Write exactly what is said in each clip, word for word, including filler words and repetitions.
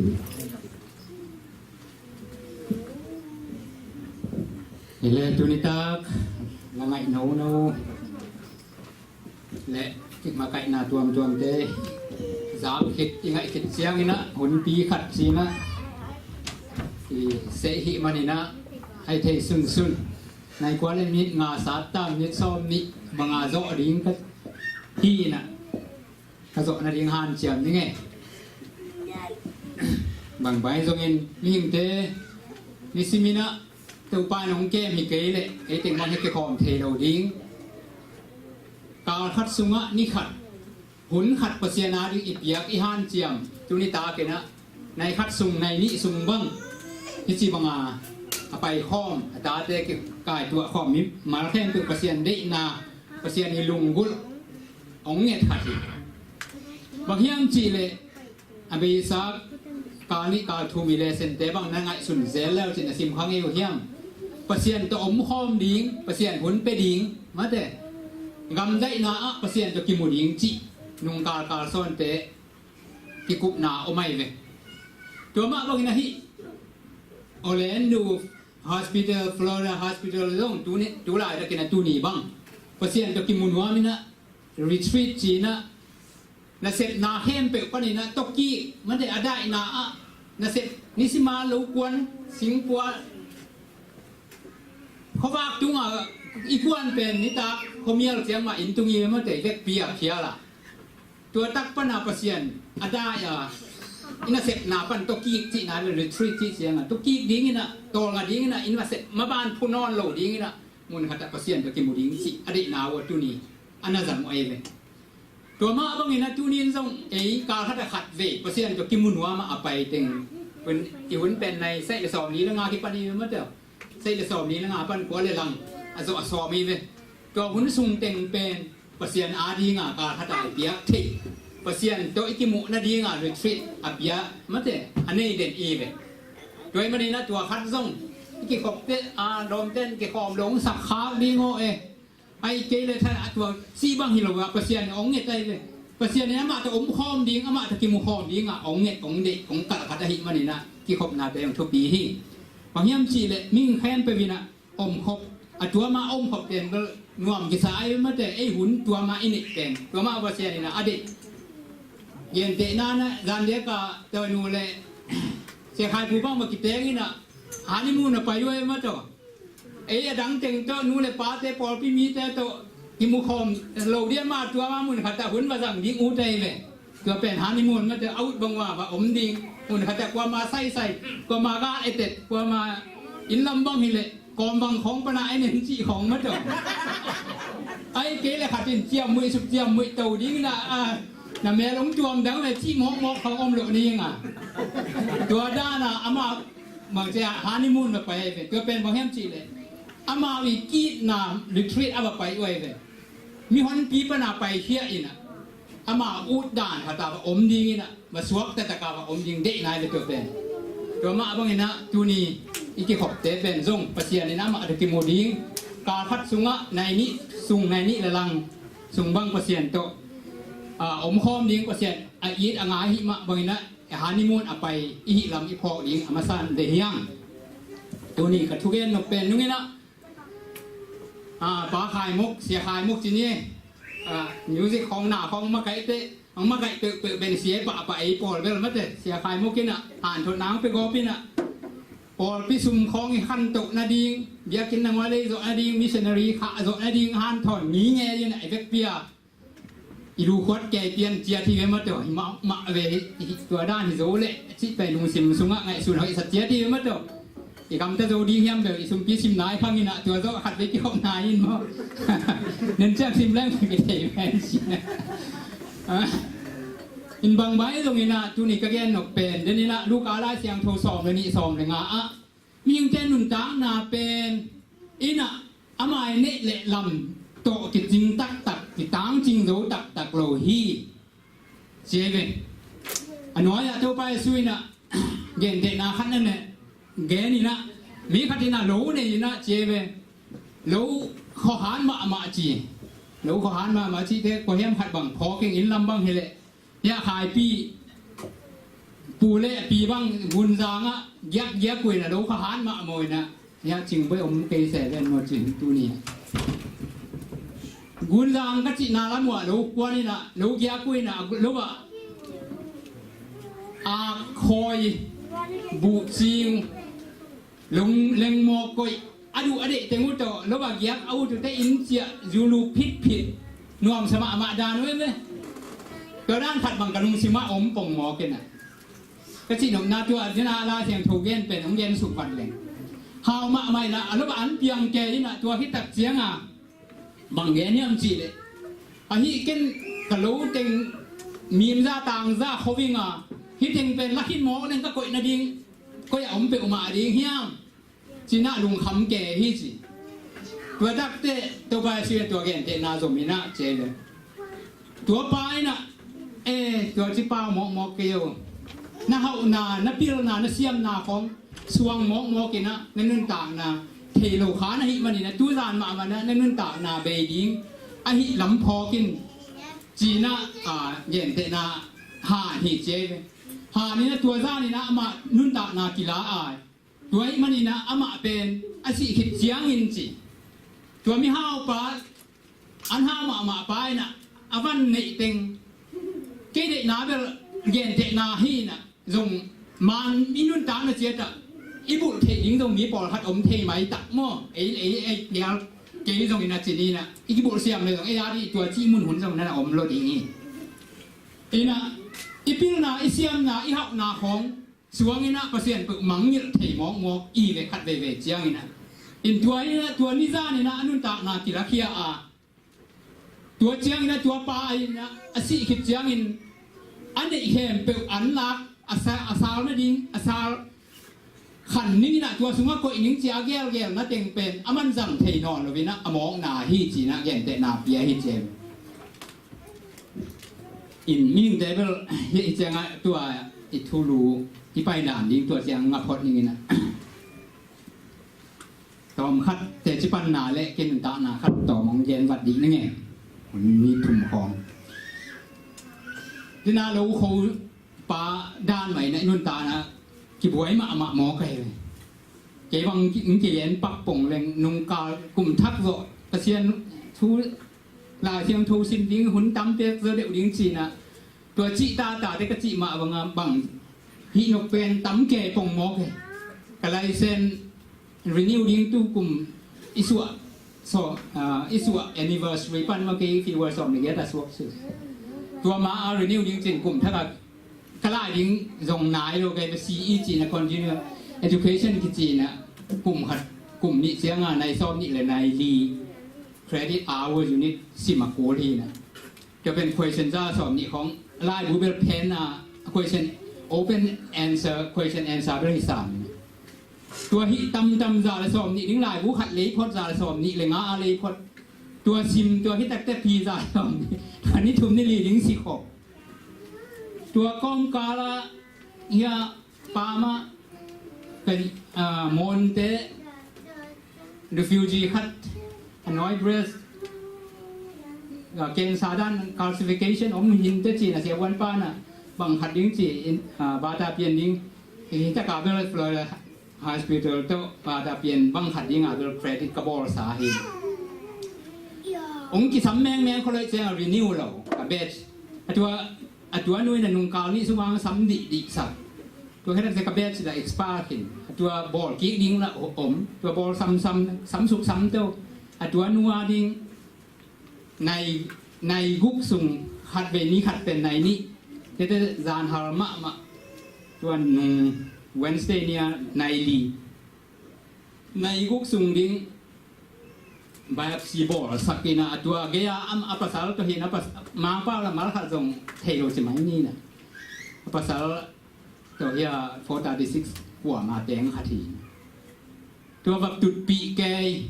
Hi le tuni tak la ngaih nono le i makaihna tuamtuamte zak khit i ngaih khit ciangin ah hunpi khat ci-in ah i seh hih manin ah hai thei sunsun nai kua le minit nga sat ta minit sawm nih banga zawh ding ka hi in ah ka zawh nading hanciam ding e. Bang bang zongin mihingte nisimin ah Topa in hong kem hi kei leh ei teng bang hi kikhawm thei lo ding. Kal khat sungah ni khat hun khat Pasian a ding i piak i hanciam tuni takin ah nai khat sung nai nih sung bang hi ci banga a paikhawm a tate kikaituah khawm mimal khempeuh Pasian deihna Pasian i lunggulh hong nget khat hi. Bang hiam cih leh a beisa kal nih kal thum i lesson te bang na ngaihsun zel leu cin a sim kha ngei uh hiam? Pasian tawh omkhawm ding, Pasian hun pia ding, mate. Gamdaihna ah Pasian tawh kimu ding cih nungkal kalsawnte kikupna om ahi ve. Tua mah bangin ahi Orlando Hospital, Florida Hospital zong tuni, tulai takin a tuni bang Pasian tawh kimu nuam in ah retreat ci-in ah nasepna khempeuh panin ah tawkik mate a daihna ah nasep nisima lo kuan singpua khuavak tungah i kuan pen nitak khuamial ciang mah inn tung i mate vekpi a khial a tua tak pana Pasian a dai a i nasepna pan tawkik cihna le retreat cih ciangah tawkik dingin ah tawlnga dingin ah i nasep maban phu nawn lo dingin ah mun khatah Pasian tawh kimu ding cih a deihna uh a tuni a na zang uh ahi ve. Tua mah bangin a tunin zong ei kal khat a khat vei Pasian tawh kimu nuam ah a pai teng hun i hun pen nai saih le sawm li le nga kipan i ve mate. Saih le sawm li le nga pan kua le lang a zawh a sawm i ve. Tua hun sung teng pen Pasian a dinga kal khat a i piak thei Pasian tawh i kimuh nadinga retreat a piak mate a nei den i ve. Tua i manin a tua khat zong i kikhop te a lawmten kikhawm lo hong sak khak ding aw e. Ai kei le than a tua sih bang hi lo a Pasian in hong nget ai ve. Pasian in amah tawh omkhawm ding amah tawh kimukhawm dinga hong nget hong deih hong kalh khat ahih manin a kikhopnate hong thupi hi. Bang hiam cih leh mihing khempeuh in a omkhop a tuama omkhop pen bel nuam kisa ai ve mate ei hun tuama i neih pen tuama Pasian in a a deih. Gentehna na zan dek a tawnu le Sia Khai Pu bang ma kiteng in a honeymoon a pai uh ai ve mate. Ei a dang teng tawh nu le pate pawlpi mite tawh kimukhawm lo dia ma tuama mun khatah hun va zang ding ut ai ve. Tua pen honeymoon mate a ut bang ua va om ding mun khatah kuama saisai kuama ga etet kuama inn lam bang hileh kawm bang khawng pana en en cih khawng mate. Ai kei le khatin ciammuih suk ciammuih to ding na a na mel hong tuam dang le cih mawkmawk khawng om loh ni nga. Tua dana ama bangcia honeymoon va pai ai ve. Tua pen bang hiam cih leh amau i kitna retreat a va pai uh ai ve. Mihonpi pana pai khiah inah ama ut dan khata va om ding inah va suak taktak a va om ding deihna ai ve tua pen. Tua mah bang inah tuni i kikhopte pen zong Pasian inah amah a kimu ding kal khat sungah nai nih sung nai nih le lang sung bang Pasian tawh a omkhawm ding Pasian a it a ngai hih mah bang inah honeymoon a pai i hih lam i phawk ding a masa in ve hiang. Tuni ka thugen nop pen nung inah a pa Khai Mok, Sia Khai Mok ci ni. A music khawng na khawng makaihte ang makaih peuhpeuh pen sia i pahpah ei pawl bel mate Sia Khai Mok inah hanthot nang pe gawp inah pawlpi sum khawng i khantoh nading biakinn nangual ei zawh nading missionary khah zawh nading hanthawn mi ngei inah i vekpi a i lu khuat kei pian ciat hi ve mate hi mahmah ve hi. Tua dan hi zo leh cih pai lungsim sungah ngaihsun hoihsa ciat hi ve mate. I gamta zo ding hiam bel i sumpi sim nai khang inah tua zo khat ve kikhop nai in maw? Nen ciak sim leng ki thei pen si. In bang bai zong inah tuni ka gen nok pen den inah Luka Lai Siangtho sawm le nih sawm le nga ah mihingte nuntakna pen inah amai neih le lam tawh kicing taktak kitang cing zo taktak lo hi. Ci ei ve. A nuai-ah Topa Jesu inah gentehna khat na ne gen inah mi khat inah lo nei inah ci ei ve. Lo khuahan mahmah ci. Lo khuahan mahmah ci te khuahiam khat bang phawking inn lam bang hileh hiah khaipi Pu le pi bang Gunzang ah giak giak uh in a lo kha han mah maw in a, hiah Cingbuai om kei se ven maw cin tuni. Gunzang ka cihna lam uh ah lo kuan in a lo giak uh in a lo ah a khawi buh cing lung lengmaw koih a duh a deih teng uh tawh lo a giak a ut uh te in ciah zulu phitphit nuamsa mahmah dan uh em e. Tua dan khat bang ka lungsim ah om pongmawk in a. Ka cihnopna tua dina Lai Siangtho gen pen hong gen suk vat leng hau mahmah in a, a lo a an piang kei in a tua khit tak ciang a bang gen hiam cih leh ahi ken ka lo teng mimza tangza khoving a hih teng pen lakhin mawk leng ka koih nading koi a om peuhmah ding hiam? Cin a lungkham ke hi ci. Tua takte Topa Jesu in tua gentehna zom in a ci le. Tua pa in a, e, tua ci pau mawkmawk kei o. Na hauhna, na pilna, na siamna khawng suang mawkmawk in a, na nuntakna thei lo kha na hih manin a, tuzan mahmah na, na nuntakna bei ding ahi lam phawk in. Cin a, a, gentehna ha hi ci ve. Ha ni na tua zan in a amah nuntakna kila ai. Tua ahih manin a amah pen a sih khit ciangin ci. Tua mihau pa an hau mahmah pa in a a van neih teng kei deihna bel gentehna hi in a zong man i nuntakna ciat ah i bulh theih ding zong mi pawlkhat om thei mai tak maw? Ei ei ei pial kei zong in a ci ni in a i kibulh siam le zong ei a dih tua cih mun hun zong na na om lo ding hi. In a i pilna i siamna i hauhna khawng suang in a Pasian peuh mangngilh thei mawkmawk i ve khat veivei ciang in a. In tua in a tua ni zan in a a nuntakna kilakhia a. Tua ciang in a tua pa in a a sih khit ciangin a neih khempeuh an lak a sa-, a sal nading a sal khan ning in a tua sungah koih ning cia a gelgelna teng pen a man zang thei nawn lo in a a mawkna hi ci in a gentehna pia hi ci. In mihingte bel hi ciangah tua i thulu i pai dan ding tua ciang nga phot ning in a. Tawm khat teci panna le kinuntakna khat tawm hong gen vat dih na nge. Hun ni thum khawng. Tina lo kho pa dan mai na i nuntakna kibuai mahmah maw ka hi ve. Kei bang ki, ki en pak pong leng nungkal kum thak zawh Pasian thu Lai Siangtho sim ding hun tam pek zaw deuh ding ci in a. Tua cih tata te ka cih mah banga bang hih nok pen tam ke pong mawk e. Ka license renew ding tu kum i suah, so, ah, i suah anniversary pan ma kei fewer sawm le giat a suak su. Tua ma a renew ding cin kum thak a ka lai ding zong nai lo kei ba C E ci in a continue education kici in a kum khat kum nih ciang a nai sawm nih le nai li credit hour unit sim a kul hi in a. Tua pen question za sawm nih khawng laibu bel phen a question open answer question answer bel hi sam. Tua hih tamtam za le sawm nih ding laibu khat lei phot za le sawm nih le nga a lei phot. Tua sim tua hih takte pi za le sawm nih. Tua ni thum ni li ding si khawh. Tua kawmkal a hia Pa mah ka, ah, Monte refugee khat a nawi breast, ah, cancer dan calcification om hinte ci na siavuan pa na bang khat ding ci in, ah, bata pian ding hi taka bel Florida Hospital to bata pian bang khat ding a bel credit ka bawl sa hi. Ong kisam mengmeng kholoi ciang a renew lo ka batch a tua A tua nu in a nungkal nih sungah sam dihdih sak. Tua khedap sia ka batch la expire khin. A tua bawl kik ding la om. Tua bawl sam sam, sam suk sam teuh. A tua nu a ding nai, nai guk sung khat ve ni khat pen nai nih. Tete zan hal mahmah. Tua nung Wednesday ni a nai li. Nai guk sung ding biopsy bawl sak in a tua gei a am a pasal to hin a pas-, mangpa la mal khat zong thei lo ci mai ni na. A pasal to hia four thirty six kua ma teng khat hi. Tua vak tutpih kei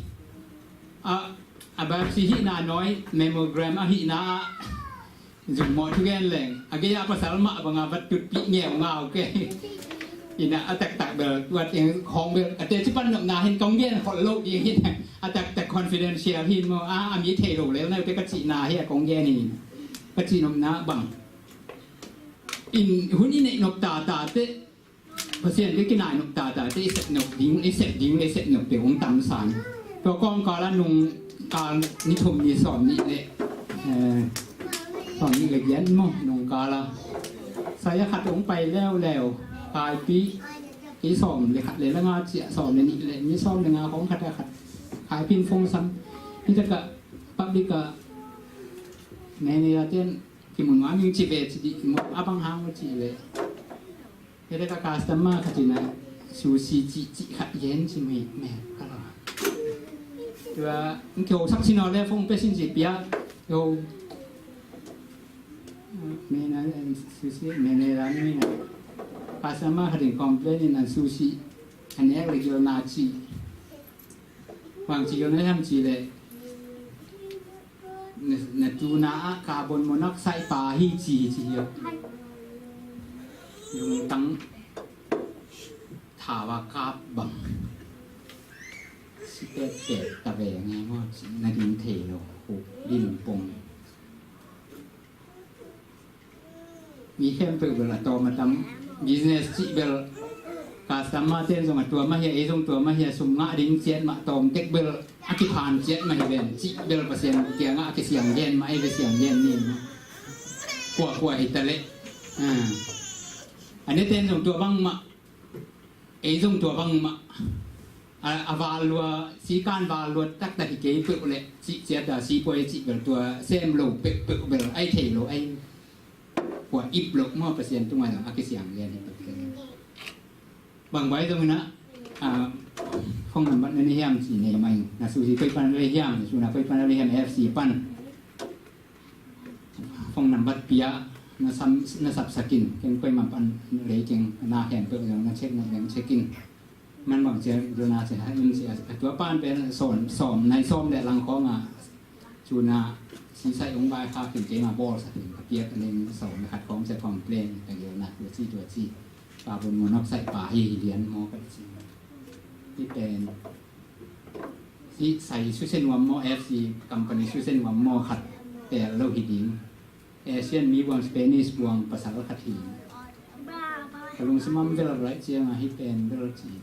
a, a biopsy hihna nawi mammogram a hihna a Zummaw thugen leng a gei a pasal mah banga vat tutpih ngeungau ke. Ina a taktak bel vat eng khawng bel a teci pan nopna hin kong gen khol lo ding hin a taktak confidential hin maw a, a mi thei lo lel na te ka cihna hi a kong gen hin ka cih nopna bang. in hun i neih nop tata te, Pasian te kinai nop tata te i sep nop ding, i sep ding le sep nop te hong tam san. Tua kawmkal a nung kal ni thum ni sawm nih le, eh, sawm nih le giat maw, nung kal a sai a khat hong pai leuleu, kaipi i sawm le khat le la nga ciah, sawm le nih le ni sawm le nga kong khat a khat kaipi in phone sam. Hi taka public a manager ten kimun ma ming ci ve ci di, a bang hang ci le. Hi taka customer khat in a sushi ci ci khat yen ci mei mei ka lo. Tua ngi kyo sak ci no le phone pe sin ci pia yo. Mena sushi mena la mena. Customer khat in complain in a sushi an ek le gil na ci. Wang ci yo na ham ci le. Na, na tuna ah carbon monoxide pa hi ci hi ci hi. Lungtang thawa kap bang. Si pet pet ta ve nge maw ci na ding thei lo hu lim pong. Mi khempeuh bel a tawm a tam, business cih bel customer ten zong a tuam ahi a, ei zong tuam ahi a, sum ngah ding ciat mah tawm tek bel a kiphan ciat mah hi ven cih bel Pasian kiangah a kisiang gen mah ei ve, siang gen ni mah. Kuakua hi ta leh. A ne ten zong tua bang mah. Ei zong tua bang mah a, a val lua, sikan val lua taktak hi kei peuh leh cih ciat a, sipuai cih bel tua sem lo peuh peuh bel ai thei lo ai. Kua ip lo maw Pasian tungah zong a kisiang lian hi peuh peuh. Bang bai zong inah a, phone number na ni hiam ci nei mai na susi koi pan le hiam, suna koi pan le hiam F C pan. Phone number pia na sam, na sapsakin ken koimah pan lei keng na hem peuh zong na check na leng checkin. Man bang cia zona cia ha in cia tua pan pen sawm sawm nai sawm le lang khawng a cuna sisai ung bai kha kin keng a bawl sakin ka piak a leng sawm na khat khawng cia complain ka gel na tua ci tua ci. Carbon monoxide pa hi hi lian maw ka ci. Hi pen hi sai susia nuam maw F C company susia nuam maw khat tel lo hi ding. Asian mi buang Spanish buang pasal khat hi. Ka lungsim am vel raih ciang a hi pen vel ci.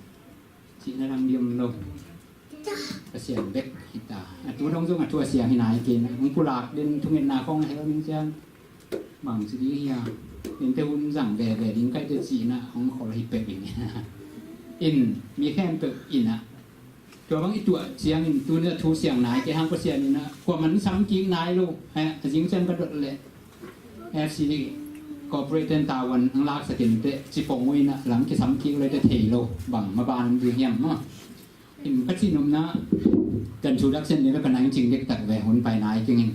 Cihna dang diam lo. Ka sian bek hi ta. A tu dong zong a tu a siang hi nai kin. Hong pulak den thungetna khong a hel ning ciang. Bang ci ding hia. Ente hun zang veve ding kaite cihna hong khol hi pek in. In mi khempeuh in a. Tua bang i tuah ciangin tuni a thu siang nai kei hang Pasian in a. Kua man sam kik nai lo. A zing ciang ka dot leh F C corporate ten tawan ang laksakin te cipong uh in a lang kisam kik lo te thei lo. Bang maban ding hiam maw. In ka cih nopna kan thu dak sen ni la ka nai cing dek tak ve hun pai nai keng in.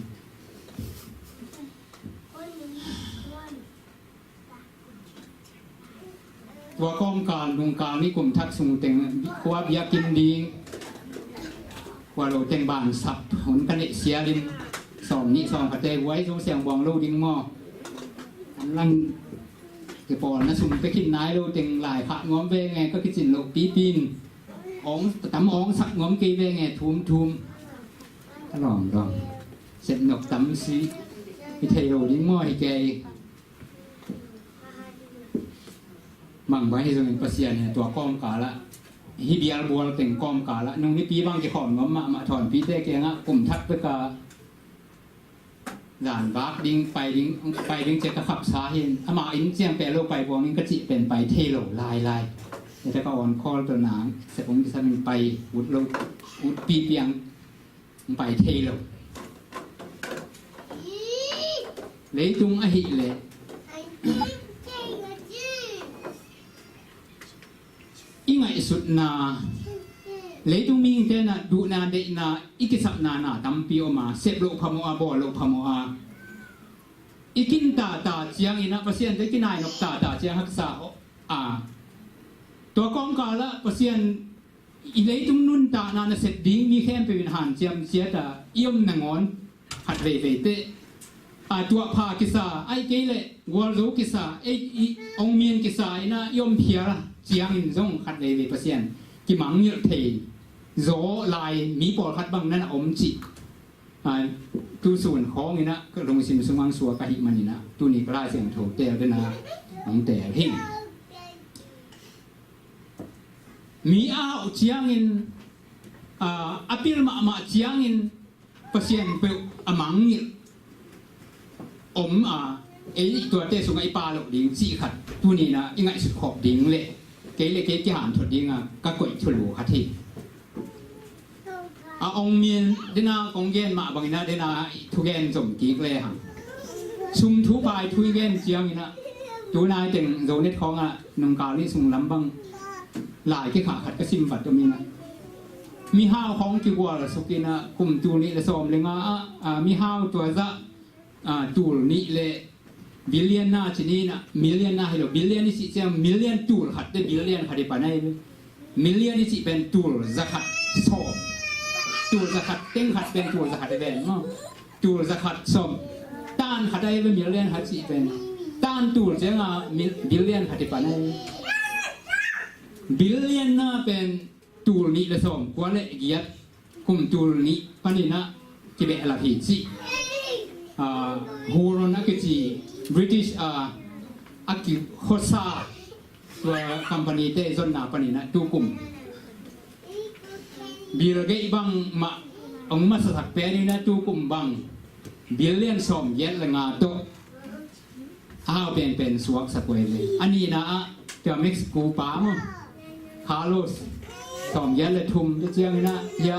Tua kawmkal nungkal ni kum thak sung teng khua biakinn ding khua lo teng ban sap hun ka neih sialin sawm nih sawm ka te huai zo siang buang lo ding maw. An lang ke pawl na sum pe khin nai lo teng lai khat nuam ve nge ka kicin lo pipin. Ong tam ong sak nuam kei ve nge thum thum. Ka lawm lawm. Sep nok tam si. Hi thei lo ding maw hi kei. Mang bai hi zongin Pasian hi tua kawmkal ah. Hi bial bual teng kawmkal ah. Nung nipi bang kikhawm nuam mahmah thawnpi te kiangah kum thak peka. Zan vak ding, pai ding, pai ding ciah ka khapsa hi. Amah inn ciang peh lo pai buang ding ka cih pen pai thei lo lai lai. Ete ka on call to nang, sepung kisam in pai, ut lo, ut pi piang, pai thei lo. Leitung ahih leh. I ngaihsutna, leitung mihingte na duhna deihna i kisapna na tampi om a, sep loh phamawh a, bawl loh phamawh a, i kin tata ciangin a Pasian te kinai nop tata ciang haksa a, tua kawmkal ah Pasian i leitung nuntakna na sep ding mi khempeuh in hanciam ciat a i om nangawn khat veivei teh a tuahpha kisa, ai kei leh gualzo kisa, ei i ong min kisa ina i om phial ciangin zong khat veivei Pasian kimangngilh thei zaw lai mi pawlkhat bang nan a om cih. A, tu sun khawng in ah ka lungsim sungah suak ahih manin ah tuni ka Lai Siangtho teel den a hong teel hi. Mi a hauh ciangin, a, a pil mahmah ciangin Pasian peuh a mangngilh om a, ei tuate sungah i pha loh ding cih khat tuni in ah i ngaihsut khawm ding le kei le kei kihanthot ding a ka koih thulu khat hi. A ong min dena kong gen mah bangin ah dena thugen zom kik le hang. Sum thu pai thu i gen ciangin ah tunai teng Zonet khawng ah nungkal ni sung lam bang lai kikhah khat ka sim vat om in ah, mihau khawng kigual suk in ah kum tul nih le sawm le nga ah, a, mihau tua zah, a, tul nih le billion na ci ni in ah, million na hi lo, billion i cih ciang million tul khat te billion khat i pan ahi ve. Million i cih pen tul za khat sawm. Tul za khat teng khat pen tul za khat i ven maw. Tul za khat sawm. Tan khat ahi ve million khat cih pen. Tan tul ciang a mil-, billion khat i pan ahi ve. Billion na pen tul nih le sawm kua le giat kum tul nih panin ah kibehlap hi cih, a, Huron a kici British, a, a kikhosa tua company te zonna panin ah tukum Bill Gates bang mah hong masasak pen in ah tukum bang billion sawm giat le nga tawh a hau penpen suaksak uh hi ve. A nihna ah tua Mexico pa maw, Carlos, sawm giat le thum te ciangin ah, hia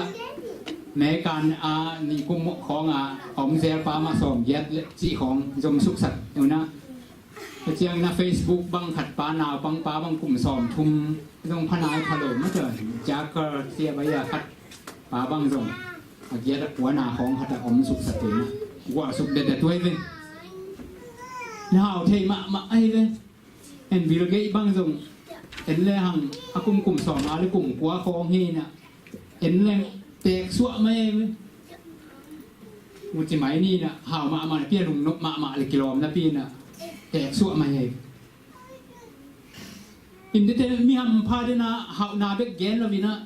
American a nih kum khawng a om zel pa mah sawm giat le cih khawng zom suksak uh in ah, te ciangin ah Facebook bang khat pa naupang pa bang kum sawm thum zong pha nai pha lo mah tua Zuckerberg sia bai a khat pa bang zong a giat a kua na khawng khat a om suksak uh in ah guah suk det a tuai ve. Na hau thei mahmah ahi ve. En Bill Gates bang zong en le hang a kumkum sawm a le kum kua khawng hi in ah en le teek suah mai ahi ve. Mu ci mai ni in ah hau mahmah na pi a lungnop mahmah le kilawm na pi in ah teek suah mai ahi ve. Inn dite mi hampha dena hauhna bek gen lo in ah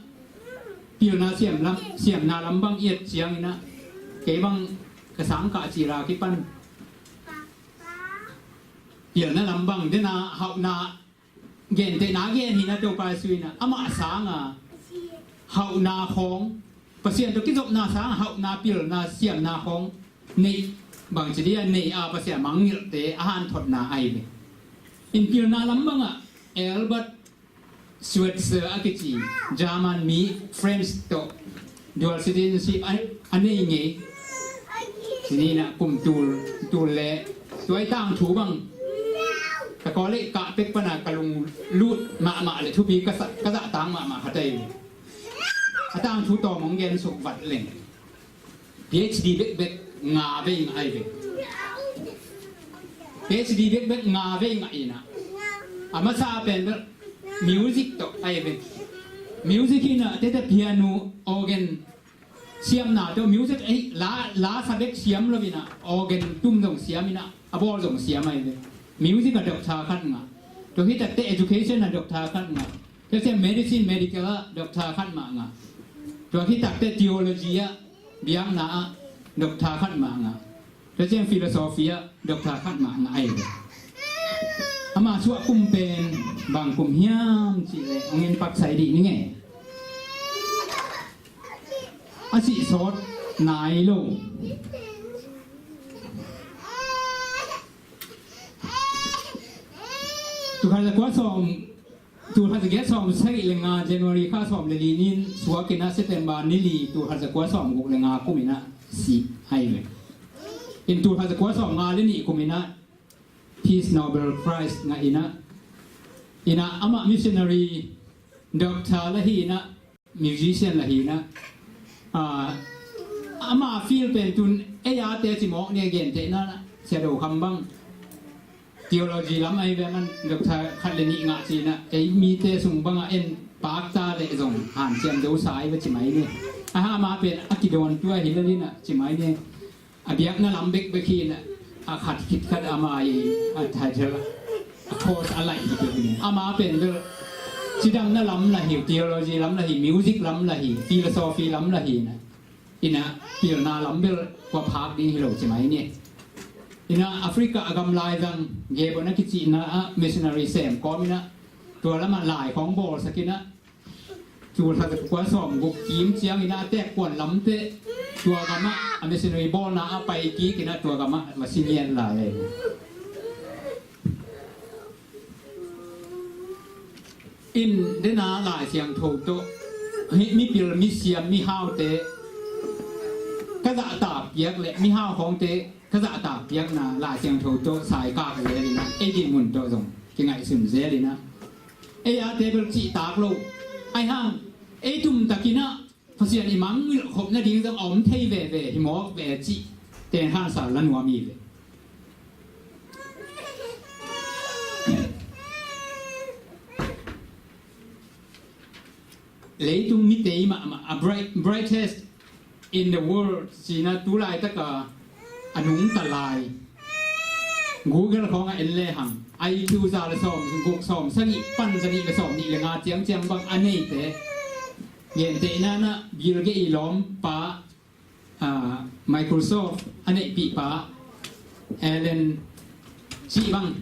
pilna siam lam, siamna lam bang i et ciangin ah kei bang ka sang kah cila kipan pilna lam bang dena hauhna gentehna gen hi in ah Topa Jesu in ah amah sanga hauhna khawng Pasian tawh kizopna sang hauhna pilna siamna khawng neih bangci dia neih a Pasian mangngilhte a hanthotna ahi ve. Inn pilna lam bangah Albert Schweitzer a kici German mi French tawh dual citizenship a, a nei ngei. Ci ni in ah kum tul, tul le tuai tangthu bang ka kawlei kah pek pana ka lunglut mahmah le thupi ka sa-, ka zah tang mahmah khat ahi ve. A tangthu tawm hong gen suk vat leng PhD bekbek nga vei ngah ahi ve. PhD bekbek nga vei ngah in ah a masa pen bel music tawh ahi ve. Music in ah tete piano organ siamna tawh music ahi la, la sa bek siam lo in ah organ tum zong siam in ah a bawl zong siam ahi ve. Music a doctor khat ngah. Tua hi takte education a doctor khat ngah. Tua ciang medicine medical a doctor khat mah ngah. Tua hi takte theology a biakna ah doctor khat mah ngah. Tua ciang philosophy ah doctor khat mah ngah ahi ve. Ama suah kum pen bang kum hiam cih leh hong en pak sai dih ning e. A sih sawt nai lo. Tul khat za kua sawm, tul khat za giat sawm sagih le nga January kha sawm le li ni-in suak in ah September ni li tul khat za kua sawm guk le nga kum in ah si ahi ve. In tul khat za kua sawm nga le nih kum in ah Peace Nobel Prize ngah in ah, in ah amah missionary, doctor la hi in ah, musician la hi in ah, ah, ama field pen tun ei a te ci mawk ni a gentehna Sia Do Kham bang theology lam ahi ve, aman doctor khat le nih ngah ci in ah ei mite sung bangah en pakta le zong hanciam zo sa ahi ve ci mai ni. A hama pen a kidawntu ahi lel in ah ci mai ni. A biakna lam bekbek hi in ah, a khat khit khat ama i a title, a course a laih hi peuh hi. Ama pen bel cidamna lam la hi, theology lam la hi, music lam la hi, philosophy lam la hi in ah. Ina pilna lam bel kua phak ding hi lo ci mai ni. Ina Africa a gam laizang Gabon a kicihna ah missionary sem kawm ina tua lamah lai khawng bawlsak ina tul khat za kua sawm guk kim ciang ina a teek kuan lamte tua gamah a missionary bawlna a pai kik ina tua gamah va si ngiat lai ahi. In dena Lai Siangtho tawh hih mipil misiam mihaute ka zahtak piak le mihau khawngte ka zahtak piakna Lai Siangtho tawh saikak zel ina ei dinmun tawh zong kingaihsun zel ina ei ate bel cihtak lo. Aihang ei tumtak ina Pasian i mangngilh khop nading zong a om thei veve hi mawk ve cih teng hansal la nuam hi ve. Leitung mitei mahmah a bright, brightest in the world cihna tu laitaka a nungta lai Google khawngah en lehang I Q za le sawm guk sawm sagih pan za nih le sawm nih le nga ciangciang bang a neite gentehna na Bill Gates i lawmpa, ah, Microsoft a neihpihpa Allen cih bang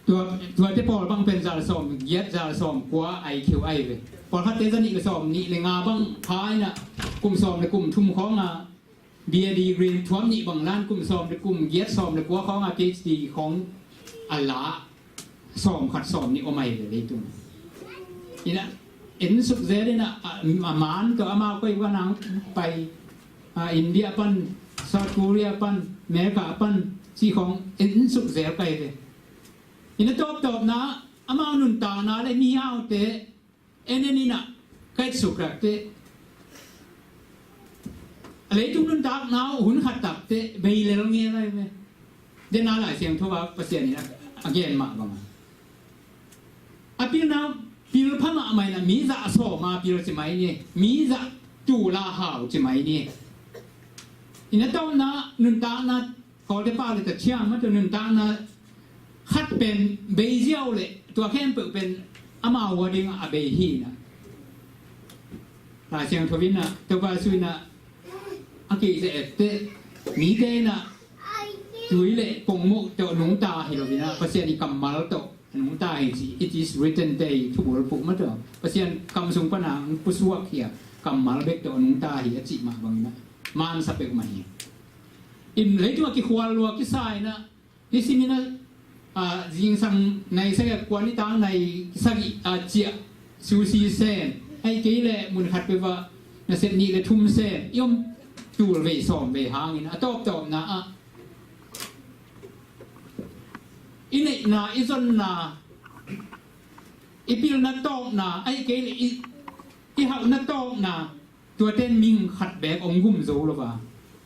tua, tuate pawl bang pen za le sawm giat za le sawm kua I Q ahi ve. Pawlkhatte za nih le sawm nih le nga bang pha ina kum sawm le kum thum khawnga B A degree thuam nih bang lan kum sawm le kum giat sawm le kua khawnga P H D khawng a la sawm khat sawm nih om ahi ve leitung. Ina en suk zel ina a, a man tawh amau koi vanang pai, a, India pan, South Korea pan, America pan cih khawng en suk zel kai ve. Ina tawptawpna amau nuntakna le mihaute en en ina kaitsuk rakte a leitung nuntakna uh hun khat takte bei lel nge lai ve. Dena Lai Siangtho a Pasian ina a gen mah banga a pilna pil pha mahmah ina mi zah sawma pil ci mai ni, mi zah tula hau ci mai ni. Ina tawpna nuntakna Kawlte pa le ta ciang mah tua nuntakna khat pen bei ziau le tua khempeuh pen amau a ding a bei hi na. Lai Siangtho in a Topa Jesu in a a kei ze ette mite in a tui le pongmawh tawh nungta hi lo in a Pasian i kammal tawh nungta hi ci. It is written te i thu bulphuh mah tawh Pasian kam sung pan a pusuak hi a kammal bek tawh nungta hi a cih mah bangin a mansa peuhmah hi. In leitung a kikhual lua kisa in a, i sim in a, a, zingsang nai sagih kua nitak nai sagih a ciah sushi sem, ahih kei leh mun khat peuh ah nasep nih le thum sem i om tul vei sawm vei hangin a tawptawpna ah i neihna, i zonna, i pilna tawpna, ahih kei leh i, i hauhna tawpna, tuate ming khat beek hong gum zo lo a,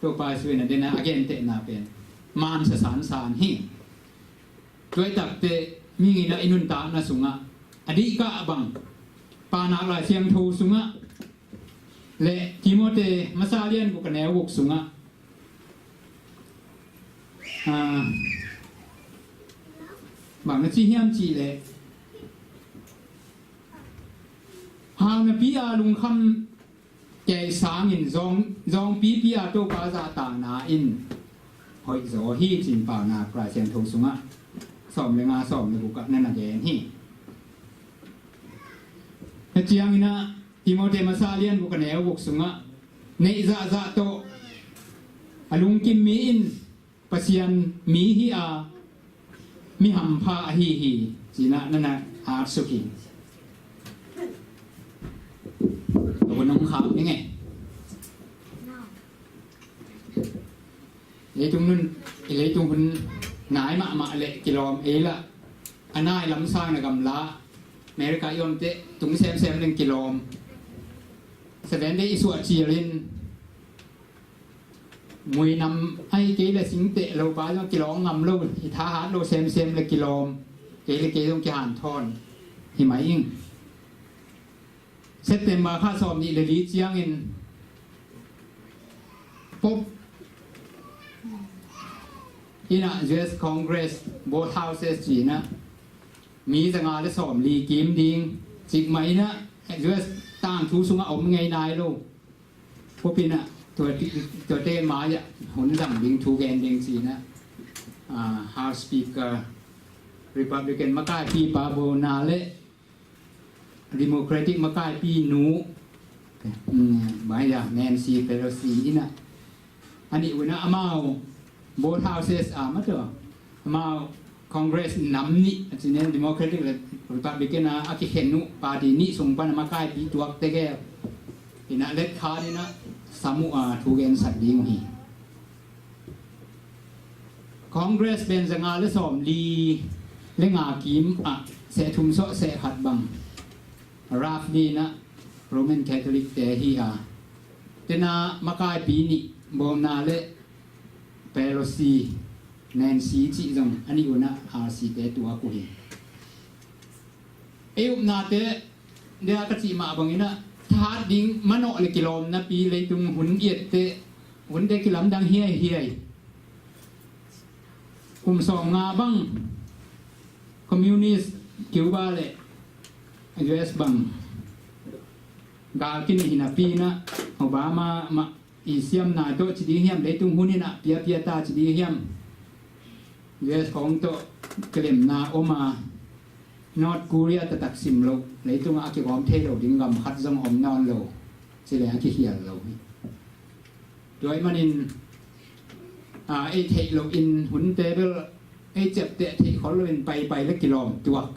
Topa Jesu in a den a a gentehna pen mansa sansan hi. Tua i takte ming in a i nuntakna sungah a dihkah bang Paunak Lai Siangtho sungah le Timote masa lian guk a neu guk sungah, ah, bang na ci hiam cih leh hau napi a lungkham kei sangin zawng, zawngpipi a Topa zahtakna in hoih zaw hi cin Paunak Lai Siangtho sungah sawm le nga sawm le guk ah na na gen hi. Tua ciangin a Timote masa lian guk a neu guk sungah neih zahzah tawh a lungkim mi in Pasian mi hi a mi hampha ahi hi cin a na na at suk hi. A hun hong khak ning e. Leitung nun, i leitung hun nai mahmah le kilawm ei lah a nai lamsang na gamla America i omte tung semsem leng kilawm. Seven Day i suah cilin muinam ahih kei le singteh lopa zong kilawng ngam lo, i thahat lo semsem le kilawm, kei le kei zong kihanthawn hi mai ing. September kha sawm nih le li ciangin Pope in a U S Congress, both houses ci in a mi zanga le sawm li kim ding cik mah in a U S tangthu sungah om ngei nai lo. Pupina tuate mai-ah hun zang ding thu gen ding ci-in ah, House Speaker Republican makaipipa bona le Democratic makaipi nu mai-ah Nancy Pelosi in ah, a nih un ah amau both houses ah maw, amau Congress nam nih a cih nen Democratic le Republican a a kikhen uh party nih sung pan a makaipi tuak tegel in ah letkhan in ah sam uh a thu gensak ding uh hi. Congress pen za nga le sawmli le nga kim ah seh thum sawh seh khat bang roughly in ah Roman Catholic te hi a, tena makaipi nih bona le Pelosi, Nancy cih zong a nih un ah R C te tuak uh hi. Ei upnate dia ka cih mah bangin ah thahat ding manawh le kilawm napi leitung hun giatte, hunte kilamdang hiaihiai. Kum sawm nga bang communist Cuba le U S bang gal kinei hi napi in ah Obama mah i siamna tawh ci ding hiam, leitung hun in ah piapia ta ci ding hiam, U S khawng tawh kilemna om a, North Korea taktak sim loh, leitungah a kigawm thei lo ding gam khat zong om nawn lo, ci leng a kihial lo hi. Tua ahih manin ei theih lohin hunte bel ei ciapteh theih khol loin paipai le kilawm tuak,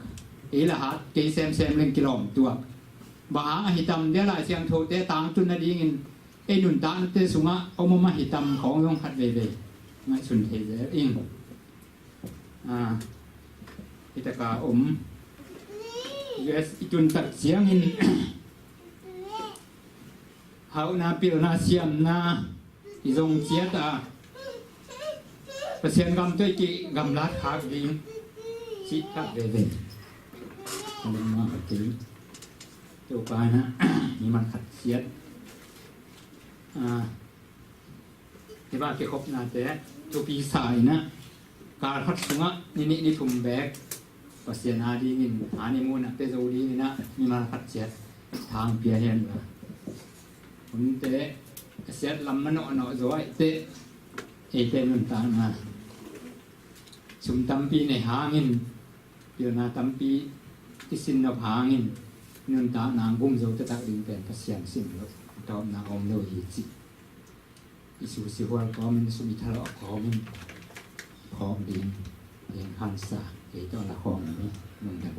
ei la hat kei semsem leng kilawm tuak. Bang hang ahi tam dia Lai Siangthote tangtun nadingin ei nuntaknate sungah om om ahi tam khawng zong khat veivei ngaihsun thei zel ing. Hitaka om U S i tuntak ciangin hauhna pilna siamna i zong ciat a Pasian gam tawh i kigamlat khak ding cih khat veve. Topa in ah mi man khat ciat hibah kikhopnate thupi sa in ah kal khat sungah ni nih ni thum beek Pasian a dingin a ni munah pia zo dingin ah mimal khat ciat thang pia hen la. Hunte a siat lam manawhnawh zaw aih teh eite nuntakna sum tampi nei hangin pilna tampi i sin nop hangin nuntakna gum zo taktak ding pen Pasian sin lo tawpna om lo hi cih i susi hual kawmin sum i thalawh kawmin phawk ding eng hansa kei tawh la khawm ni. Nungdam.